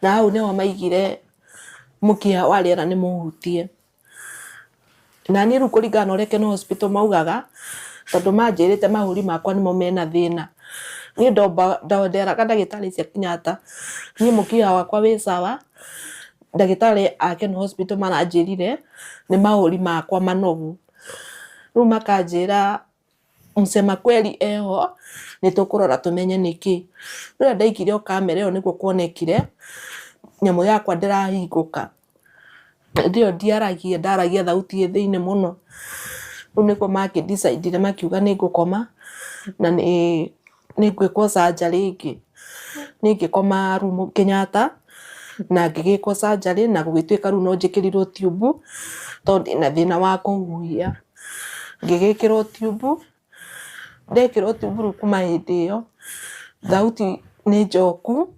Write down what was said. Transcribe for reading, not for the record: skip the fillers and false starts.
Na hau nĩho maigire mũkiha wa rĩera nĩ mũhutie. Na niĩ rĩu kũringana na ũrĩa Kenol Hospital maugaga, tondũ manjĩrĩte mahũri makwa nĩmo mena thĩna. Niĩ nderaga ndagĩtarĩ ici a Kenyatta, niĩ mũkiha wakwa wĩ sawa, ndagĩtarĩ a Kenol Hospital maranjĩrire nĩ mahũri makwa manogu. Rĩu makanjĩra Msema kweli eho nĩ tũkũrora tũmenye nĩkĩ. Rĩrĩa ndaikire o kamera ĩyo nĩguo kuonekire nyamũ yakwa ndĩrahingũka. Hĩndĩ ĩyo ndiaragia, ndaragia thauti ĩ thĩiniĩ mũno. Rĩu nĩguo makĩ decide ire makiuga nĩ ngũkoma na nĩ ngwĩkwo surgery ĩngĩ. Niĩ ngĩkoma room Kenyatta na ngĩgĩkwo surgery na gũgĩtuĩka rĩu no njĩkĩrirwo tube tondũ ndĩna thĩna wa kũhuhia. Ngĩgĩkĩrwo tube, ndekĩrwo tube rĩu kuma hĩndĩ ĩyo thauti nĩ njoku.